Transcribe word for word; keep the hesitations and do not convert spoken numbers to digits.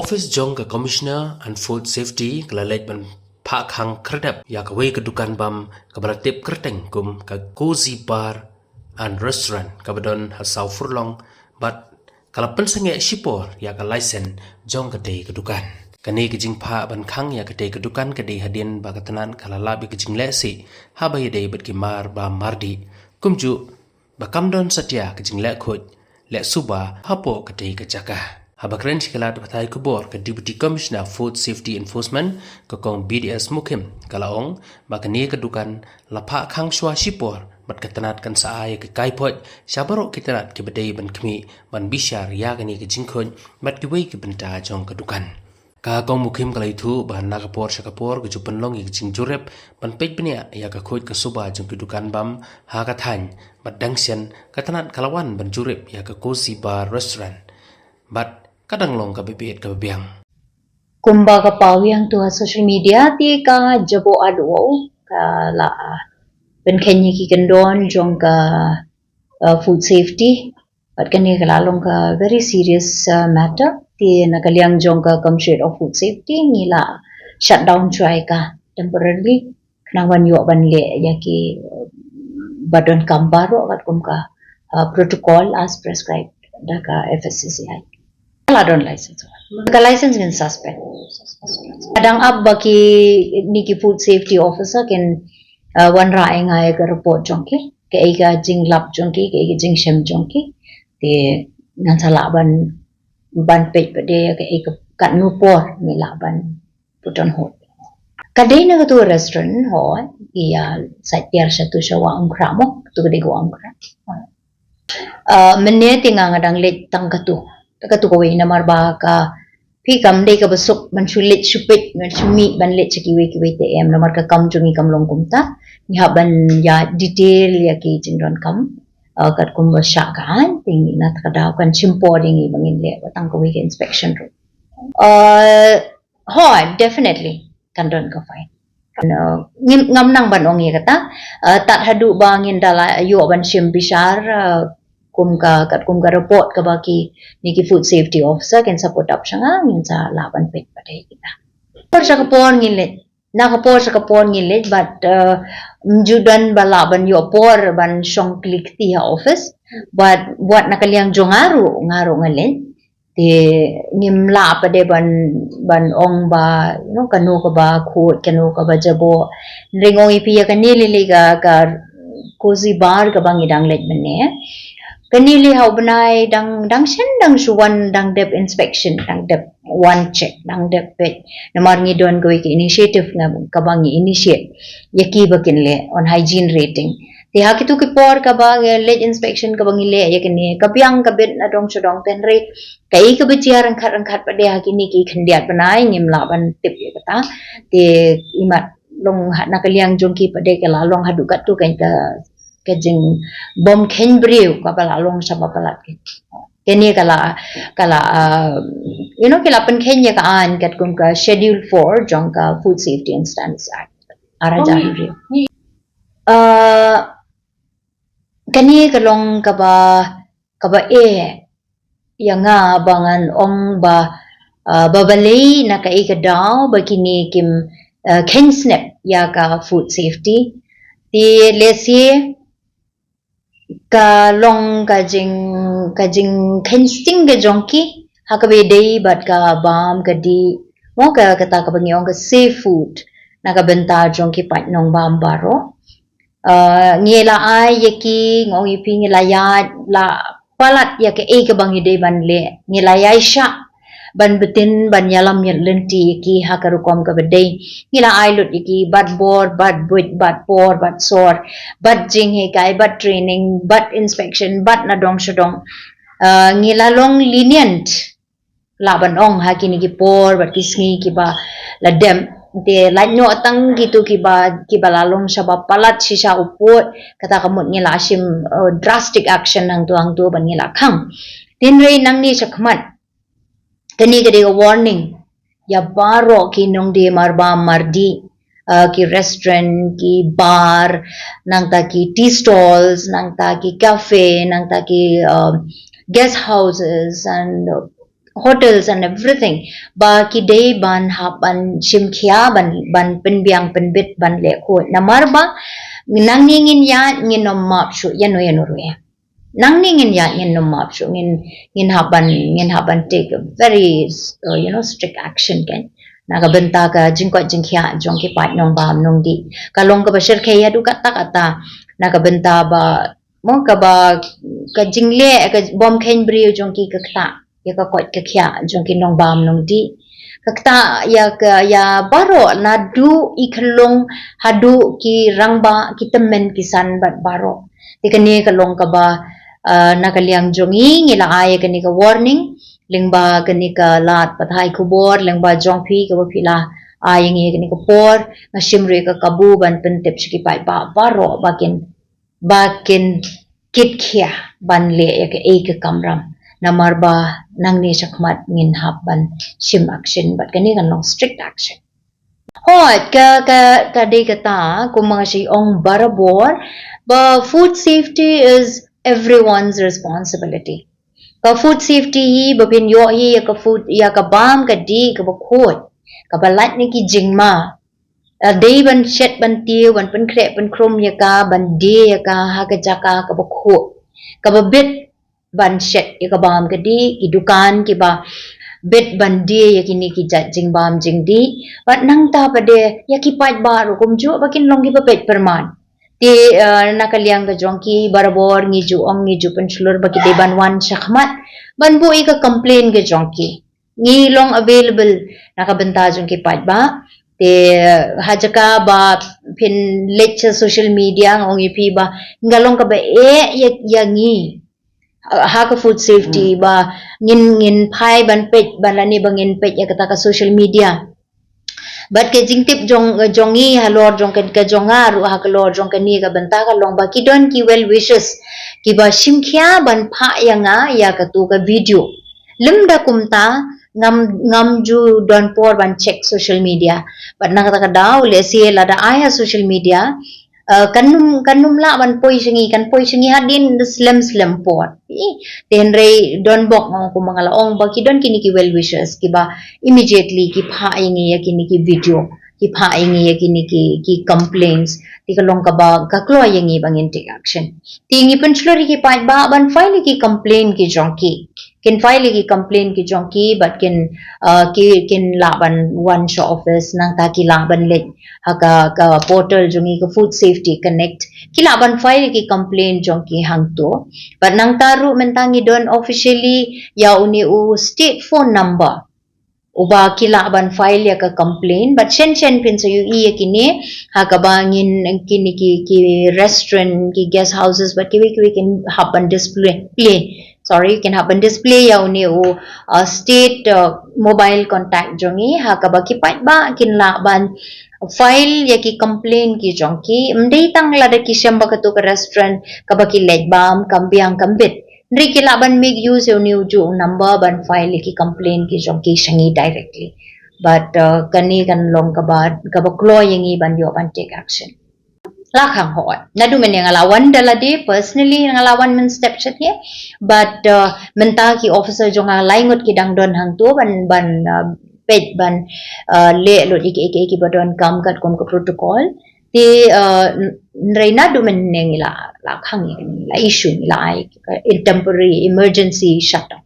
Office jong ka Commissioner and Food Safety ka la leit ban phah khang khyrdep ïa kawei ka dukan bam kaba la tip kyrteng kum ka Cozy Bar and Restaurant kaba don ha South Furlong bad ka la pynsangeh shipor ïa ka license jong katei ka dukan. Kane ka jingphah ban khang ïa katei ka dukan ka dei hadien ba ka tnat ka la lap ïa ka jingleh sih haba ïadei bad ki mar bam mar dih. Kumjuh ba kam don satia ka jingleh khuid leh suba hapoh katei ka jaka. Haba kren sha ki lad pathai khubor ka Deputy Commissioner Food Safety Enforcement ka Kong B D S Mukhim ka la ong ba kane ka dukan la phah khang shuwa shipor bad ka tnat kan sa ai ka kaiphod sha baroh ki tnat kiba dei ban khmih ban bishar ïa kane ka jingkhuid bad kiwei ki bynta jong ka dukan. Ka Kong Mukhim ka la ïathuh ba na ka por sha ka por ka ju pynlong ïa ka jingjurip ban peit bniah ïa ka khuid ka suba jong ki dukan bam ha ka thaiñ bad dang shen ka tnat ka la wan ban jurip ïa ka Cozy Bar Restaurant bad ka dang long kaba bieit kaba biang. Kumba ka paw ïa tu ha social media te ka Jaboh Ardwou ka la pynkheiñ ïa ki kyndon jong ka uh, food safety. Bad kane ka la long ka very serious uh, matter. Te na ka liang jong ka Commissioner of Food Safety ngi la shut down shuwa ïa ka temporarily. Khnang ban ïoh ban leh ïa ki uh, ba donkam baroh katkum ka uh, protocol as prescribed da ka F S C C I. Ka la don license. Ka license ngin suspend. Ka dang ap ba kine ki food safety officer kin uh, wanrah ïa nga ïa ka report jong ki. Kaei ka jinglap jong ki, kaei ka jingshem jong ki. Te ngan sa lah ban ban peit pat de kaei ka katno por ngi lah ban put on hold. Ka dei na katu ka restaurant hooid, ïa sait tiar shatu sha Wah Umkhrah mo, katu ka dei ka Wah Umkhrah. Uh, mynne te nga nga dang leit tang katu. Tang katu kawei namar ba ka phi kam dei kaba suk ban shu leit shu peit ban shu mih ban leit sha kiwei kiwei te em namar ka kam jong ngi kam long kumta. Ngi hap ban ïa detail ïa ki jingdonkam. Uh, katkum ba shah ka aiñ te ngi na ta ka daw kan shim por ïa ngi ba ngin leh ba tang kawei ka inspection ruh. Uh, hooid, definitely kan don ka fine. Uh, ngim ngam nang ban ong ïa kata. Uh, tad haduh ba ngin da la ïoh ban shim bishar uh, kum ka katkum ka report kaba kine ki food safety officer kin sa put up sha nga ngin sa lah ban peit pat ïa kita. Por sha ka por ngin leit. Na ka por sha ka por ngin leit bad uh, mju don ba lah ban ïoh por ban shong kli kti ha office. Bad wat na ka liang jong nga ruh nga ruh nga leit. Te ngim lah pat de ban ban ong ba you know kano kaba khuid kano kaba jaboh. Ring ong ïa phi ïa kane lili ka ka Cozy Bar kaba ngi dang leit mynne. Kane li ha u bnai dang dang shen dang shu wan dang dep inspection dang dep wan check dang dep peit. Namar ngi don kawei ka initiative nga kaba ngi initiate ïa ki ba kin leh on hygiene rating. Te ha kitu ki por kaba ngi leit inspection kaba ngi leh ïa kane ka biang ka bit na dong sha dong te hynrei kaei kaba jia ryngkat ryngkat pat de ha kine ki khyndiat bnai ngim lah ban tip ïa kata. Te imat long ha na ka liang jong ki pat de ka la long haduh katto ka ka jingbym kheiñ briew kaba la long sha ba palat ki. Kane ka la ka la uh, you know ki la pynkheiñ ïa ka aiñ katkum ka schedule four jong ka Food Safety and Standards Act. Ar hajar hynriew. Uh, kane ka long kaba kaba eh ïa nga ba ngan ong ba uh, ba balei na kaei ka daw ba kine kim uh, kheiñ snep ïa ka food safety. Te lehse ka long ka jing ka jingkheiñ sting ka jong ki ha kaba ïadei bad ka bam ka dih mo ka kata kaba ngi ong ka seafood na ka bynta jong ki paid nongbam baroh. Uh, ngi la ai ïa ki ngi ong ïa phi ngi la ïaid la palat ïa kaei kaba ngi dei ban leh ngi la ïaishah ban btin ban ïalam ïa lynti ïa ki ha ka rukom kaba dei. Ngi la ai lut ïa ki bad bor bad buit bad por bad sor bad jinghikai bad training bad inspection bad na dong sha dong. Uh, ngi la long lenient lah ban ong ha kine ki por bad ki sngi kiba la dem. Te lait noh tang kitu kiba kiba la long sha ba palat shisha u pud kata ka mut ngi la shim uh, drastic action hangtu hangtu ban ngi la khang. Te hynrei nangne sha khmat kane ka dei ka warning ïa baroh ki nongdie marbam mardih uh, ki restaurant ki bar nangta ki tea stalls nangta ki cafe nangta ki uh, guest houses and uh, hotels and everything, ba ki dei ban hap ban shim khia, ban, ban pynbiang pynbit, ban leh khuid. Namar ba nangne ngin ïaid, ngin ym map shuh ïano ïano ruh. Nangne ngin ïaid, ngin ym map shuh, ngin, ngin hap ban, ngin hap ban take a very, uh, you know, strict action, kan. Na ka bynta ka jingkoit jingkhiah jong ki paid nongbam nongdih, ka long kaba shyrkhei haduh katta katta. Na ka bynta ba, mo, kaba, ka jingleh, ka bym kheiñ briew jong ki, ka ktah ïa ka koit ka khiah jong ki nongbam nongdih. Ka ktah ïa ka, ïa baroh, naduh i khyllung haduh ki rangbah, ki tymmen ki san bad baroh. Te kane ka long kaba, uh, na ka liang jong ngi, ngi la ai ïa kane ka warning lyngba kane ka lad pathai khubor, lyngba jong phi, kaba phi la ai ïa ngi ïa kane ka por. Nga shim ruh ïa ka kabu ban pyntip sha ki paidbah baroh ba kin, ba kin kit khia ban leh ïa kaei ka kamram. Namar ba nangne shakhmat ngin hap ban shim action, bad kane kan long strict action. Hooid, ka, ka, ka dei kata, kumba nga shym ong barabor, ba food safety is everyone's responsibility. Ka food safety hi, ba phin ïoh hi ïa ka food, ïa ka bam ka dih kaba khuid, kaba lait na ki jingma. Lada dei ban shet, ban tiew, ban pynkhreh pynkhrum ïa ka, ban die ïa ka ha ka jaka kaba khuid, kaba bit ban shet ïa ka bam ka dih, ki dukan kiba bit ban die ïa kine ki jait jingbam jingdih. Bad nangta pat de ïa ki paidbah ruh kumjuh, ba kin long kiba peit pyrman. Te, uh, na ka liang ka jong ki, barabor ngi ju ong, ngi ju pynshlur ba ki dei ban wan shakhmat ban buh ïa ka complain ka jong ki. Ngi long available na ka bynta jong ki paidbah. Te, uh, ha jaka ba phin leit sha social media, nga ong ïa phi ba nga long kaba eh ïa, ïa ngi, uh, ha ka food safety, ba ngin, ngin phai ban peit, ba lane ba ngin peit ïa kata ka social media. Bad ka jingtip jong, jong ngi halor jong ka, ka jong nga ruh halor jong kane ka bynta ka long ba ki don ki well wishes kiba shim khia ban phah ïa nga ïa katu ka video. Lymda kumta, ngam, ngam ju don por ban check social media. Bad na kata ka daw, lehse lada ai ha social media, uh, kan ym, kan ym lah ban poi sha ngi, kan poi sha ngi hadien slem slem por. Te hynrei don bok, nga ong, kumba nga la ong, ba ki don kine ki well wishers kiba immediately ki phah ïa ngi ïa kine ki video, ki phah ïa ngi ïa kine ki, ki complaints. Te ka long kaba, ka kloi ïa ngi ba ngin take action. Te ngi pynshlur ïa ki paidbah ban file ïa ki complaint ki jong ki. Kin file ïa ki complaint ki jong ki, bad kin, uh, ki, kin lah ban wan sha office, nangta ki lah ban leit ha ka, ka portal jong ngi, ka Food Safety Connect. Ki lah ban file ïa ki complaint jong ki hangto. Bad nangta ruh mynta ngi don officially ïa une u state phone number, uba ki lah ban file ïa ka complaint. Bad shen shen phin sa ïohi ïa kine ha kaba ngin, kine ki, ki restaurant, ki guest houses, bad kiwei kiwei kin hap ban display, play, sorry, kin hap ban display ïa une u, uh, state, uh, mobile contact jong ngi, ha kaba ki paidbah kin lah ban file ïa ki complaint ki jong ki. Ym dei tang lada ki shem ba katu ka restaurant kaba ki leit bam kam biang kam bit, hynrei ki lah ban make use ïa une u juh u number ban file ïa ki complaint ki jong ki sha ngi directly. Bad, uh, kane kan long kaba, kaba kloi ïa ngi ban ïoh ban take action. La khang hooid. Naduh mynne nga la wan da lade, personally nga la wan mynstep shathie. Bad, uh, mynta ki officer jong nga lai ngut ki dang don hangto ban, ban, uh, peit ban, uh, leh lut ïa ki, ïa ki, ïa kiba donkam katkum ka protocol. Te, uh, n-, hynrei naduh mynne ngi la, la khang ïa kane, la issue, ngi la ai ka temporary emergency shutdown.